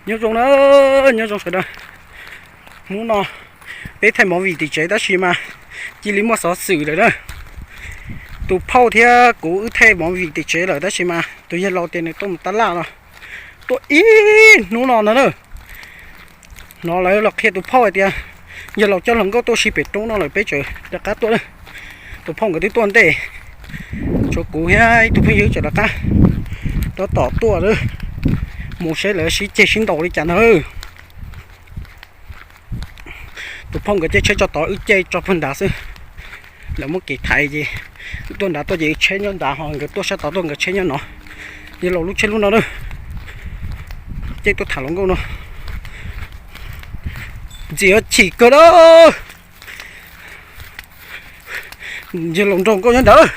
Nyob zoo na, nyob zoo sawv daws. Hnub no peb thaij movie tim tsev tab sis mas cia li muaj xov xwm lawm na. Tus phauj thiab kuv wb thaij movie tim tsev lawm tab sis mas tus yawg laus tias nws tuaj mus tab laj no, tuaj ib hnub no no na. Hnov lawv los qhia tus phauj hais tias yawg laus coj hluas nkauj tuaj si pem roob no lawm peb tseem rov qab tuaj na. Tus phauj nkawd twb tuaj ntej, tshuav kuv thiab ib tug phooj ywg tseem rov qab tab tom tuaj lawm. Mus saib lawv sib ceg sib ntaus li cas ntag. Tus phauj nkawd caij tsheb tso tod, wb caij tso pag nrad xwb. Lawv muab kev thaiv ces tuaj nrad tuaj ces tsheb nyob nrad ho nkawd tuaj sab tod tuaj, nkawd tsheb nyob no. Yawg laus lub tsheb lub no na. Caij tuaj tham hluas nkauj no. Ntxim chim kawg na. Yawg laus nraug nkauj nyob nrad.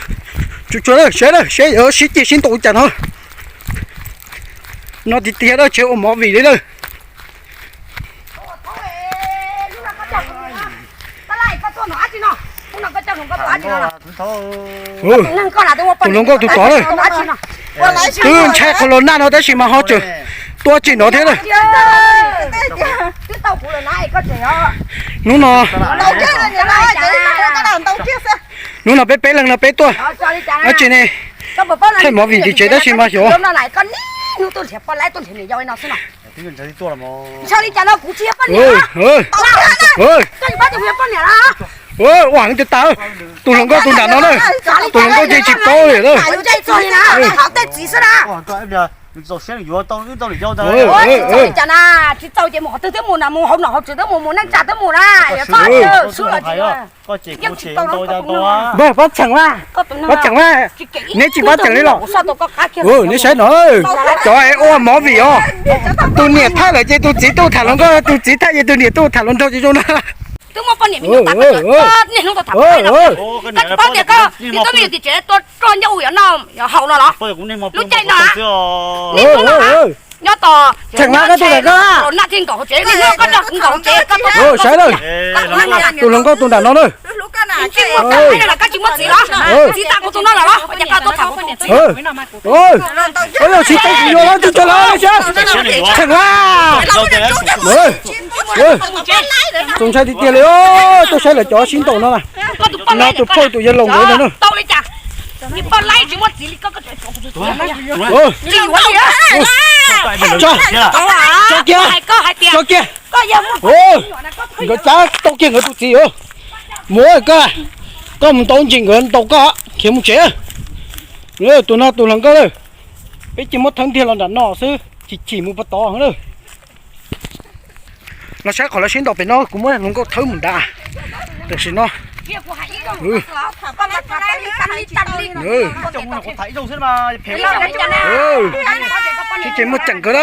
Tsuag tsuag na, saib na, saib yuav sib ceg sib ntaus cas no. No tiag tiag na, tseem ua movie li na. Tus hluas nkauj tus tod na. Twb ntshai qhov los nag no tab sis mas ho tseem tuaj tseem nrov thiab na. Hnub no, hnub no peb peb leeg no peb tuaj dab tsi ne, thaij movie tim tsev tab sis mas xyov. Ua heev tiag tas, tus hluas nkauj tus nram no na, tus hluas nkauj ces tsis paub li na. Pab tseem, pab tseem, neb tsis pab tseem li los? Neb saib no, cov ua movie os, tus niam thaij lawm ces tus txiv tuaj tham hluas nkauj, tus txiv thaij ces tus niam tuaj tham hluas nraug ces zoo na. Lub caij no, nyob tos, tseem mas koj tuaj nram ko, saib lawm, tus hluas nkauj tus nram no na. Koj tsis muaj txiv los? Txiv tas kuv tus no lawm los? Ua cas koj tuaj tham kuv tus txiv? Ua yog tsis tau kuv yuav los tsis tau los, tseem mas. Txaus ntshai tiag tiag li, tuaj saib lawv cov sib ntaus no na. No tus phauj tus yawg laus nkawd no na. Tso kiag, tso kiag. Nkawd cab tau kiag nkawd tus txiv. Mus koj, koj mus ntaus ntsis nkawd ntaus koj khiav mus tsev. Tus no tus hluas nkauj lawm, peb cia muab thawb ntiag los nram no xwb, chim chim mus puag tod na. Los saib qhov lawv sib ntaus pem no, kuv muab hluas nkauj thawb mus nrad. Tam sim no sib ceg muaj ceem kawg na.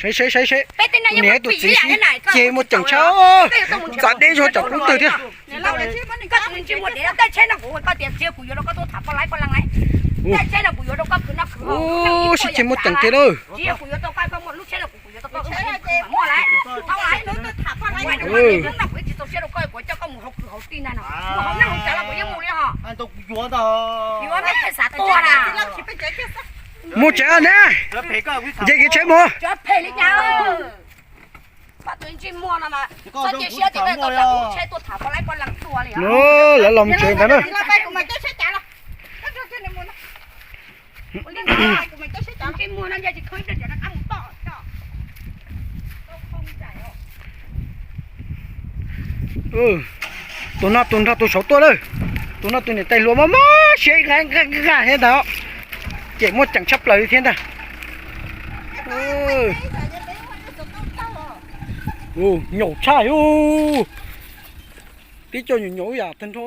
Saib saib saib, niam tus txiv sib ceg muaj ceem tshaj, txav deb zog cov kub twg thiab. Sib ceg muaj ceem tiag lawm. Mus tsev ne, nce kev tsheb mus. Lawv los mus tsev ntag na. Tus no tus nrog tus saud tuaj lawm. Tus no tus niam tais hluas mob mob siab nqa nqa thiab ntag. Ces muaj ceem tshaj plaws li thiab ntag. Nyaum tshaj, tib co nyuam nyaum yam tag nrho.